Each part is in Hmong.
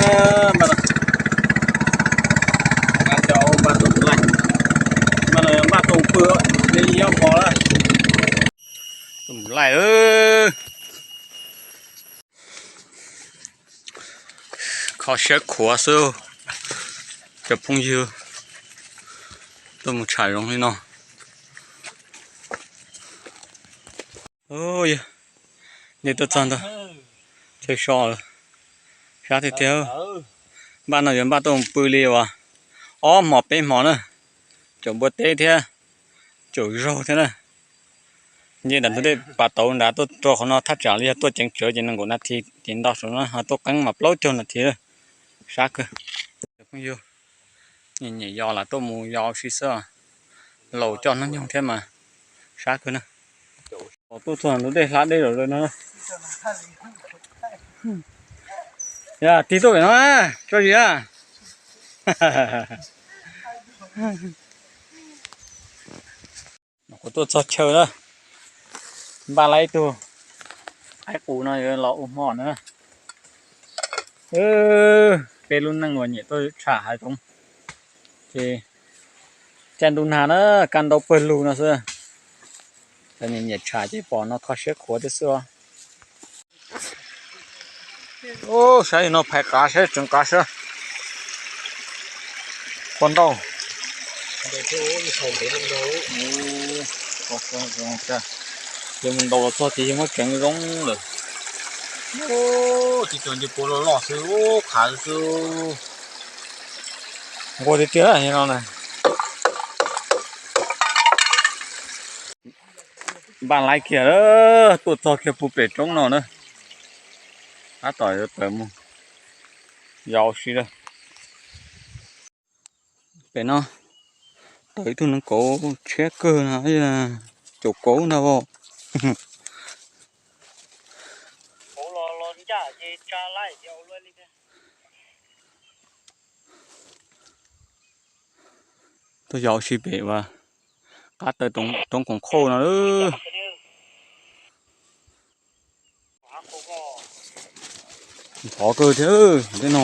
Npaj no, npaj tuaj mus laij, npaj no npaj tuaj mus pw, nyob mos lawm. Tuaj mus laij. Kho siab khuav xwb cov phooj ywg, tuaj mus tsham zoov li no. Yog tuaj txog ntawd, chaw so lawm, sab tiag tiag. Npaj no yuav npaj tuaj mus pw li uas ob hmos peb hmos na, caum npua teb thiab, caum zaug thiab na. Nce nram ntug dej pas tauv nrad tuaj rau qhov no thaj tsam li yog tuaj ceev tsawv ces nees nkaum nas this ces nto saum no ho tuaj qeeb mas plaub caug nas this. Sab kawg. Phooj ywg, nyiam yos lam tuaj mus yos si xwb, laus coj hnub nyoog thiab mas sab kawg na. Tuaj txog ntug dej hlab deb lawm no. Yog tig tuaj pem no, tso zis a. Kuv tuaj txog chaw na, npaj laib ib tug qaib qus no yuav los ua hmo na. Peb lub neej uas nyiam tuaj tsham hav zoov ces caij ntuj nag na, kaj ntau pawg lug no xwb. Cov nyiam nyiam tsham ces pom no kho siab khuav thiab xwb os. Saib no phais qav saib tseev qav saib. Qua ntau. Ces mus ntaus los txog ces yog muab tseev zoo lawm. Tis tso nce puav loj loj xwb, qhav xwb. Nqua tiag tiag no na. Npaj laib kiag, tuaj txog kiag puag pem roob no na. Tab tom yuav tawm mus yos ua si lawm. Pem no tawm ib tug neev kauv tshiab kawg no, caum kauv ntag os. Tuaj yos ua si pem uas qab taw roob koom khauj no. Ntxhov kawg thiab tej no.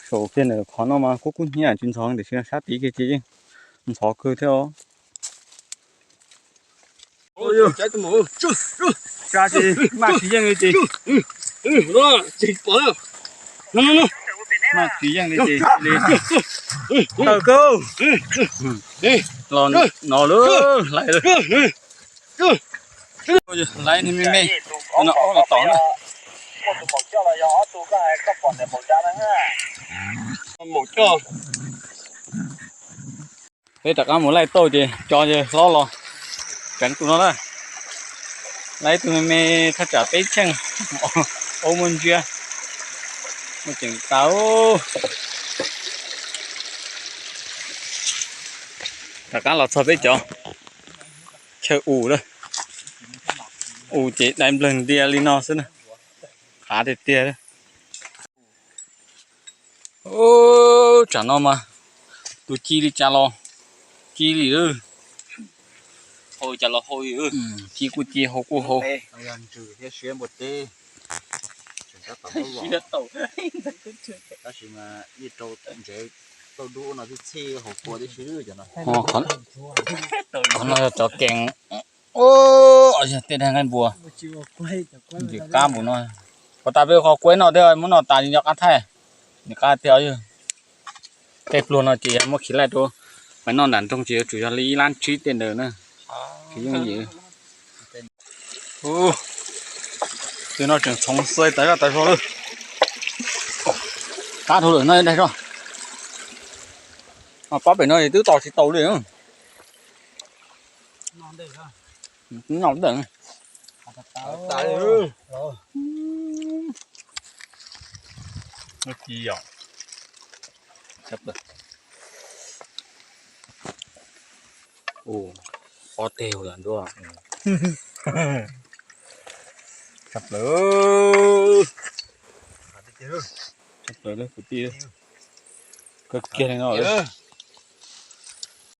Saum kiag ntawm qhov no mas kub kub hnyiab tsis ntxhov tiam sis sab tid kiag ces yeej ntxhov kawg thiab os. Tsa ces maj tsis yeej li ces. Maj tsis yeej li ces li. Tawm kawg. Los no lawm, hlais lawm. Hlais me me, no ob los tom na. Peb rov qab mus laij tauj ces tso ces hlob los tseev tus no na. Laij tus me me thaj tsam peb tsheej, ua muaj ntsia, muaj ceem tas. Rov qab los txog peb cov chaw us lawm. Us ces dai nplawg ntia li no xwb na. Qhav tiag tiag. Tsam no mas tus ci li cas los ci li. Ci kuj ci, hau kuj hau. Tab sis mas yeej rau ntsev tauj dub no tib txhij hau kua tib si cov no. Qhov no yog cov kees. Yog tej dag nqaij npua, ntxim qab npaum no. Puas tas peb qhov kuaib no thiab, muab no tas li nco qab thaij, ntxim qab tiag. Tej pluag no ces yog muab khiv laij rau, peb noj nram nroog ces yuav tsum yog li ib lab tsib tej ntawd na. Khiv yooj yim. Tus no tseem txhoov xwb tas zaj tas zog lawm. Qab dhau lawm no daig zog. Pab pem no twb tos tsis tau li. Noj ntawm. Ub, ob teg ua ntua. Tshaj plaws. Tshaj plaws lawm kwv tij. Kawg kiag li no lawm.